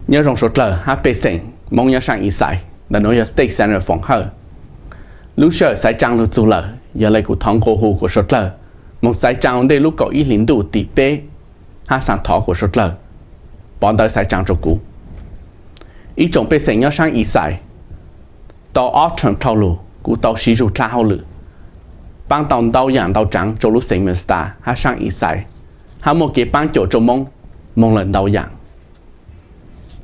Nyob zoo suav dlawg hab pej xeem Moob nyob saab Eastside. Ntawm nuav yog State Senator Foom Hawj. Lub sij hawm xaiv tsaa lug txug lawm, yog le kuv thov nqua hu kuas suav dlawg moog xaiv tsaa ua ntej lub kaum ib hlis ntuj tim peb hab xaav thov kuas suav dlawg pov ntawv xaiv tsaa rua kuv. Ib tsoom pej xeem nyob saab Eastside, tau ob term dhau lug kuv tau siv zug dlha hauj lwm, paab tau ntau yaam ntau tsaav rua lub xeev Minnesota hab saab Eastside, hab muaj kev paab cuam rua Moob moog lawm ntau yaam.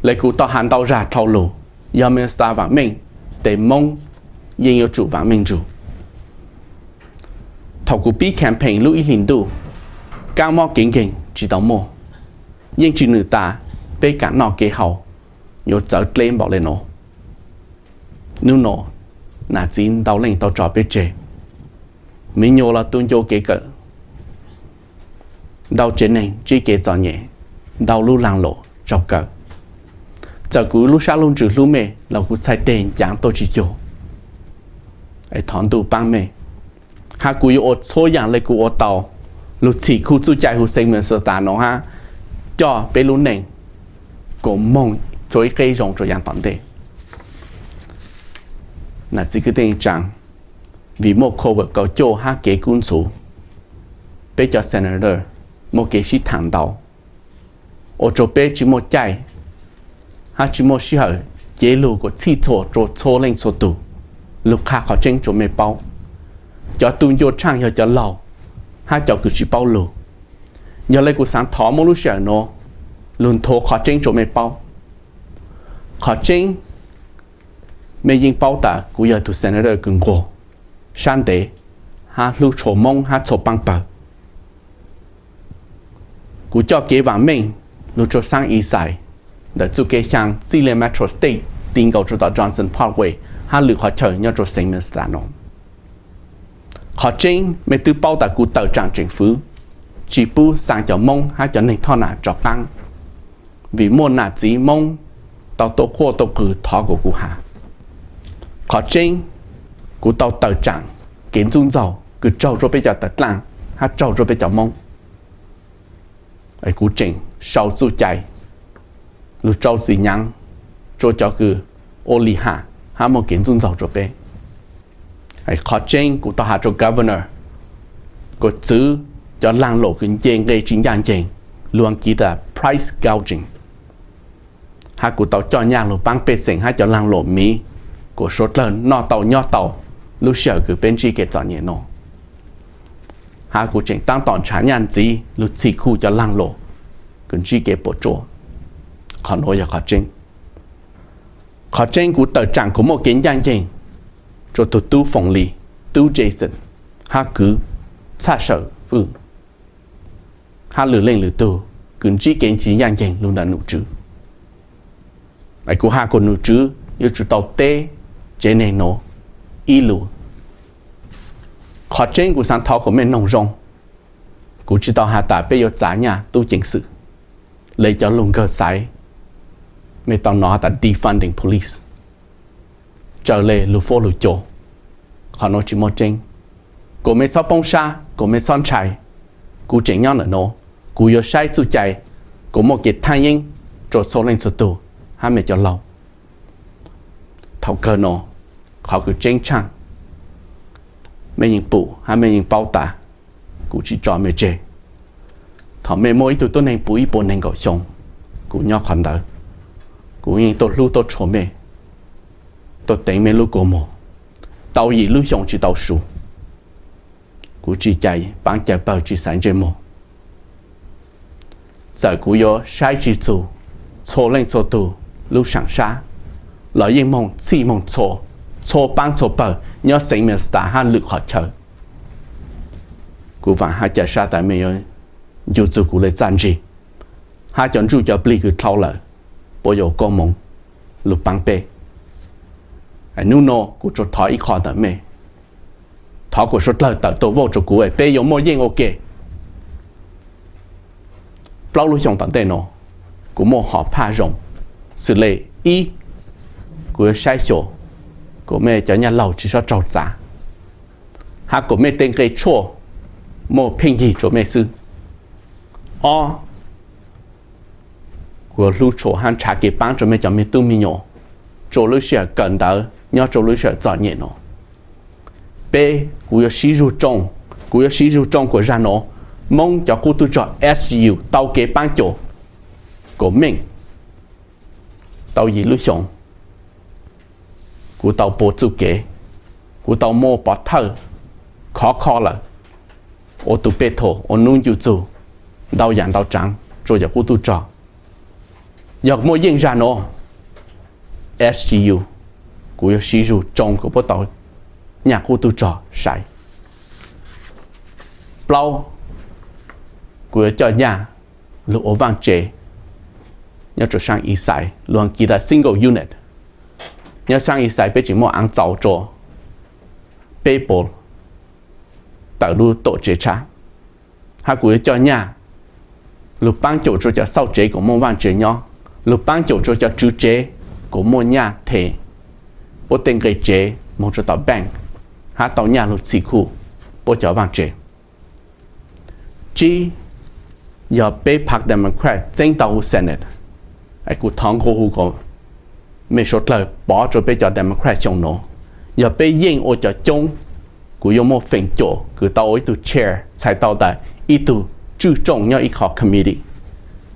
Le kuv tau has ntau zag dhau lug, yog Minnesota vaam meej, tes Moob yeej yuav tsum vaam meej nrug. Thaus kuv pib campaign lub ib hlis ntuj, kaab mob kev nkeeg tsi tau muaj, yeej tsi nwm tas peb kaam noj kev haus yuav txawv dleb npaum le nuav. Nub nuav, nam txiv ntau leej tau tso peb tseg, miv nyuas los tu ncua kev kawm, ntau tsev neeg ntsib kev txom nyem, ntau lub laag luam tsaug kawg. Txawm kuv lub sab lub ntsws hlub mej los kuv txhais teg ncaav tuaj tsi cuag. Es thov Ntuj paab mej, hab kuv yuav ua txhua yaam le kuv ua tau lug txhim khu txuj cai huv xeev Minnesota nuav hab coj peb lub neej kuas moog rua ib qeb zoo rua yaav tom ntej. Nam txiv kwv tij neej tsaa, vim muaj COVID kaum cuaj hab kev kub ntxhuv, peb cov senator muaj kev sib thaam ntau, ua rua peb tsi muaj caij hab tsi muaj sij hawm cev lug kuas txhij txhua rua txhua leej txhua tug lug qha qhov tseeb rua mej paub. Cov tu ncua tshaaj yog cov laug hab cov kws tsi paub lug. Yog le kuv xaav thov muab lub sij hawm nuav lug nthuav qhov tseeb rua mej paub. Qhov tseeb, mej yeej paub tas kuv yog tug senator kws nquag, sab ntev, hab hlub txhua Moob hab txhua paab pawg. Kuv coj kev vaam meej lug rua saab Eastside, ntawm txuj kev xyaa txij le Metro State ti nkaus rua tom Johnson Parkway hab lwm qhov chaw nyob rua xeev Minnesota nuav. Qhov tseeb, mej twb paub tas kuv tawm tsaam tseem fwv, tsi pub xaa cov Moob hab cov neeg thoj nam rov qaab, vim muaj nam txiv Moob tau tuaj quaj tuaj qw thov kuas kuv has. Qhov tseeb, kuv tau tawm tsaam kev ntxuj ntxaug kws raug rua peb cov tawv dlaaj hab raug rua peb cov Moob. Kuv tseem sau txuj cai lug rau txim nyaav rua cov kws ua li has hab muaj kev ntxuj ntxaug rua peb. Qhov tseeb, kuv tau has rua governor kuas txwv cov laag luam kws nce nqe tsi ncaaj nceeg, lug Askiv tas price gouging, hab kuv tau coj nyaj lug paab pej xeem hab cov laag luam miv kuas suav dlawg noj tau nyob tau lub sij hawm kws peb ntsib kev txom nyem nuav. Hab kuv tseem taab tom nrhav nyaj ntxiv lug txhim khu cov laag luam kws ntsib kev puam tsuaj. Qhov nuav yog qhov tseeb. Qhov tseeb, kuv tawm tsaam kuas muaj kev ncaaj nceeg rua tug tub Foom Lis, tub Jason, hab kwv Txhaj Sawm Vwj, hab lwm leej lwm tug kws ntsib kev tsi ncaaj nceeg lug ntawm nom tswv. Kuv has kuas nom tswv yuav tsum tau teb tsev neeg nuav ib lus. Qhov tseeb, kuv xaav thov kuas mej noog zoo. Kuv tsi tau has tas peb yuav txav nyaj tub ceev xwm le cov lug nkawg xaiv, mej tau nov tas defunding police, raws le lug fuab lug cua. Qhov nuav tsi muaj tseeb. Kuas mej txhob poob sab, kuas mej txhob ntshai. Kuv tseem nyob ntawm nuav, kuv yuav saib txuj cai kuas muaj kev thaaj yeeb rua txhua leej txhua tug hab mej cov laug. Thaus kawg nuav, qhov kws tseeb tshaaj, mej yeej pum hab mej yeej paub tas kuv tsi tso mej tseg. Thaus mej muaj ib tug tuab neeg puv ib puas neeg nkaum xyoo, kuv nyob qhov ntawd. Kuv yeej tuaj hlub tuaj tshua mej, tuaj teev mej lub kua muag tau yim lub xyoo tsi tau su. Kuv tsi cais paab cawg pawg tsi xaiv ntsej muag. Txawm kuv yuav saib tsi txug txhua leej txhua tug lub saam sab, los yeej moog txhij moog txhua, txhua paab txhua pawg nyob xeev Minnesota hab lwm qhov chaw. Kuv vaam hab ca sab tas mej yuav ncu txug kuv le txaj ntsig, hab cov ntsuj cov plig kws dlhau lawm puab yuav koob moov lug paab peb. Nub nuav kuv tsuas thov ib qho ntawm mej, thov kuas suav dlawg tawm tuaj vote rua kuv es peb yuav muaj yeej ua ke. Plaub lub xyoo tom ntej nuav, kuv muaj hom phaj zoo, xws le ib, kuv yuav saib xyuas kuas mej cov nyaj laug tsi txhob raug txav, hab kuas mej tej nqe tshuaj muaj pheej yig rua mej xwb. Ob, Kuv hlub tshua hab nrhav kev paab rua mej cov me tub me nyuam rua lub sij hawm kawm ntawv nyob rua lub sij hawm txom nyem no. Peb, kuv yuav sib zug tsoo, kuv yuav sib zug tsoo kuas zag no Moob cov qub tub rog S G U tau kev paab caum kuas meej tau yim lub xyoo. Kuv tau puag txuj kev, kuv tau muaj pov thawj khov kho lawm, ua tug pej thum ua nub ncu txug ntau yaam ntau tsaav rua cov qub tub rog. Yog muaj yeej zag no, S G U, kuv yuav sib zug tsoo kuas puab tau nyaj qub tub rog sai. Plaub, kuv yuav coj nyaj lug ua vaaj tse nyob rua saab Eastside, lug has kiv tas single unit. Nyob saab Eastside peb tseem muaj aav txaus rua peb puas tawm lub tuam tsev tshab. Hab kuv yuav coj nyaj lug paab caum rua cov xauj tsev kuas muaj vaaj tse nyob, lug paab caum rua cov tswv tsev kuas muaj nyaj them puab tej nqe tsev moog rua tom bank, hab tau nyaj lug txhim khuj puab cov vaaj tse. Tsib, yog peb phav Democrat txeeb tau huv Senate, es kuv thov nqua hu kuas mej suav dlawg pov rua peb cov Democrat xyoo no. Yog peb yeej ua cov coob, kuv yuav muaj feem caum kws tau ua ib tug chair txhais tau tas ib tug tswj tsooj nyob ib qho committee,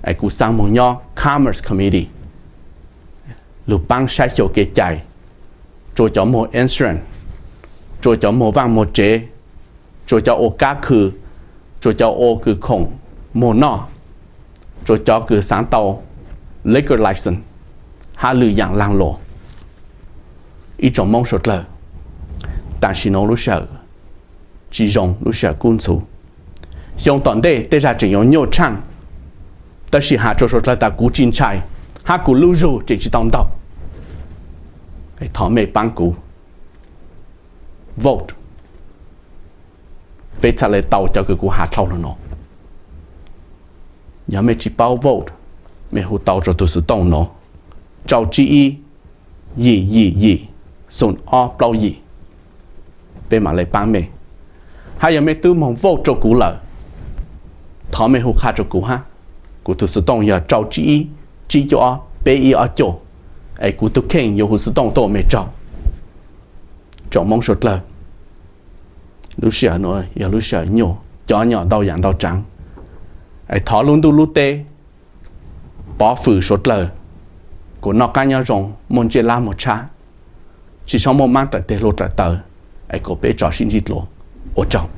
es kuv xaa moog nyob Commerce Committee lug paab saib xyuas kev cai rua cov muag insurance, rua cov muag vaaj muag tsev, rua cov ua kab khw, rua cov ua kws khoom muag noj, rua cov kws xaav tau liquor license, hab lwm yaam laag luas. Ib tsoom Moob suav dlawg, tam sim nuav lub sij hawm tsi zoo, lub sij hawm kub ntxhuv. Xyoo tom ntej tej zag tseem yuav nyuaj tshaaj, tab sis has rua suav dlawg tas kuv tsi ntshai, hab kuv lub zug tseem tsi tau ntaug. Thov mej paab kuv vote, peb txhad le tau cov kws kuv has dlhau lug no. Yog mej tsi paub vote, mej hu tau rua tug xuv tooj no, rau tsib ib, yim yim yim, xoom ob plaub yim, peb mam le paab mej. Hab yog mej tub moog vote rua kuv lawm, thov mej hu qha rua kuv hab. Kuv tug xuv tooj yog rau tsib ib, tsib cuaj ob, peb ib ob cuaj, es kuv tug kheej yuav hu xuv tooj tuaj mej tsaug. Tsoom Moob suav dlawg, lub sij hawm nuav yog lub sij hawm nyuaj cov nyom ntau yaam ntau tsaav, es thov lub ntuj lub teb pov fwm suav dlawg kuas noj qaab nyob zoo, muaj ntsej lab muag tshab, tsi txhob muaj maab dlaim teg hlua dlaim taw, es kuas peb tso sib ntsib dlua. Ua tsaug.